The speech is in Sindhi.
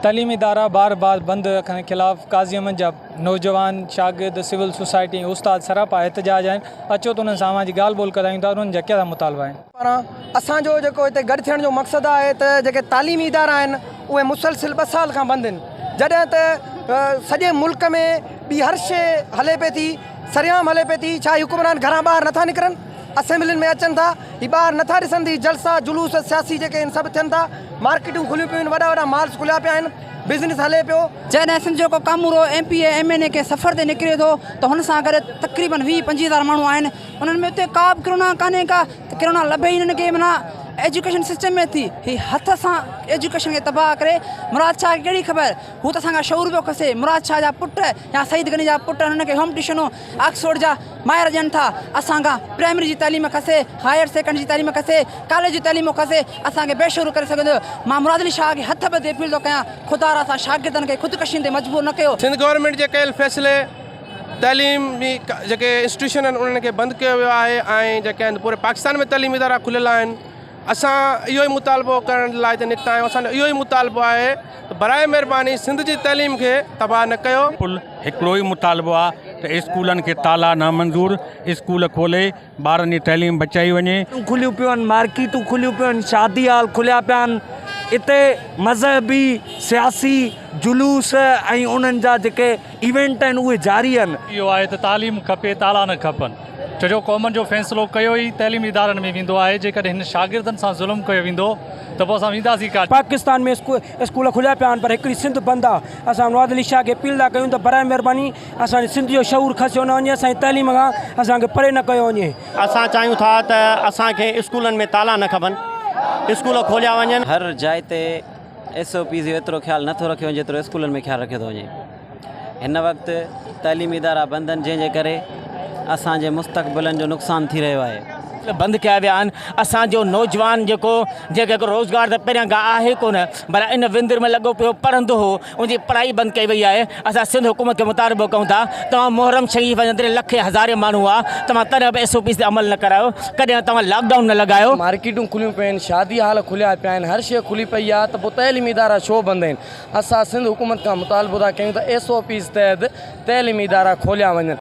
تعليمي ادارا بار بار بند رکڻ خلاف قاضي احمد جا نوجوان، شاگرد، سول سوسائٽي ۽ استاد سراپا احتجاج آهن، اچو ته انهن سان اوهان جي ڳالهه ٻولهه ڪرايون ٿا انهن جا ڪهڙا مطالبا آهن. پاران اسان جو جيڪو هتي گڏ ٿيڻ جو مقصد آهي ته جيڪي تعليمي ادارا آهن اهي مسلسل ٻه سال کان بند آهن جڏهن ته سڄي ملڪ ۾ ٻي هر شيء هلي پئي ٿي سرعام هلي پئي ٿي ڇا هي حڪمران گهران ٻاهر نٿا نڪرن اسيمبلين ۾ اچن ٿا هي ٻاهر نٿا ڏسن ته هي جلسا جلوس سياسي جيڪي آهن سڀ ٿين ٿا مارڪيٽون کليون پيون آهن وڏا وڏا مالز کليا پيا آهن بزنس هلي پيو. جڏهن سنڌ جو ڪو ڪامورو M P A M N A ڪنهن سفر تي نڪري ٿو ته هن سان گڏ تقريبن 20 25 هزار ماڻهو آهن انهن ۾ اتي ڪا به ڪرونا ڪانهي ڪا ته ڪرونا لڀي ئي انهن کي معنيٰ ايجوڪيشن سسٽم ۾ ٿي هي هٿ سان ايجوڪيشن کي تباهه ڪري مراد شاهه کي ڪهڙي خبر هو ته اسان کان شعور پيو کسي مراد شاهه جا پٽ يا سعيد غني جا پٽ هنن کي هوم ٽيوشنون آڪسفورڊ جا ماهر ڏين ٿا، اسان کان پرائمري جي تعليم کسي، هائير سيڪنڊري جي تعليم کسي، ڪاليج جون تعليمون کسي اسان کي بي شعور ڪري سگهندو. مان مراد علي شاهه کي هٿ ٻڌي اپيل ٿو ڪيان، خدارا اسان شاگردن کي خودڪشين تي مجبور نه ڪيو. سنڌ گورنمينٽ جي ڪيل فيصلي تعليمي جيڪي انسٽيٽيوشن آهن انهن کي بند ڪيو ويو آهي ۽ جيڪي آهن پوري پاڪستان ۾ تعليمي ادارا کليل آهن اسان اهو ئي مطالبو ڪرڻ لاء هتي نڪتا آهيون اسان جو اهو ئي مطالبو آهي ته براء مهرباني سنڌ جي تعليم کي تباهه نه ڪيو. پل هڪڙو ئي مطالبو آ ته اسڪولن کي تالا نامنظور، اسڪول کولي ٻارن جي تعليم بچائي وڃي. کليون پيون آهن، مارڪيٽون کليون پيون آهن، شادي هال کليا پيا آهن، اتي مذهبي، سياسي جلوس ۽ انهن جا جيڪي ايونٽ آهن اهي جاري آهن. اهو آهي ته تعليم کپي تالا نه کپن ڇو جو قومن جو فيصلو ڪيو ئي تعليمي ادارن ۾ ويندو آهي جيڪڏهن هن شاگردن سان ظلم ڪيو ويندو ته پوء اسان وينداسين ڪاڏي. پاڪستان ۾ اسڪول کليا پيا آهن پر هڪڙي سنڌ بند آ اسان مراد علي شاهه کي اپيل ٿا ڪيون ته براء مهرباني اسان جي سنڌ جو شعور کسيو نه وڃي اسان جي تعليم کان اسان کي پري نه ڪيو وڃي. اسان چاهيون ٿا ته اسان کي اسڪولن ۾ تالا نه کپن اسڪول کوليا وڃن. هر جاء تي ايس او پيز جو ايترو خيال نٿو رکيو وڃي جيترو اسڪولن ۾ خيال رکيو ٿو وڃي هن وقت تعليمي ادارا بند آهن جنهن جي ڪري اسان جي مستقبلن جو نقصان ٿي رهيو آهي. بند ڪيا ويا آهن اسان جو نوجوان جيڪو جنهن کي روزگار ته پهريان کان آهي ڪونه پر ان وندر ۾ لڳو پيو پڙهندو هو ان جي پڙهائي بند ڪئي وئي آهي اسان سنڌ حڪومت کي مطالبو ڪيون ٿا توهان محرم شريف جي اندر لکين هزارين ماڻهو هئا توهان تڏهن به ايس او پيز تي عمل نه ڪرايو ڪڏهن توهان لاڪ ڊائون نه لڳايو. مارڪيٽون کليون پيون آهن شادي هال کليا پيا آهن هر شيء کلي پئي آهي ته پوء تعليمي ادارا ڇو بند آهن اسان سنڌ حڪومت کان مطالبو ٿا ڪيون ته ايس او پيز تحت تعليمي ادارا کوليا وڃن.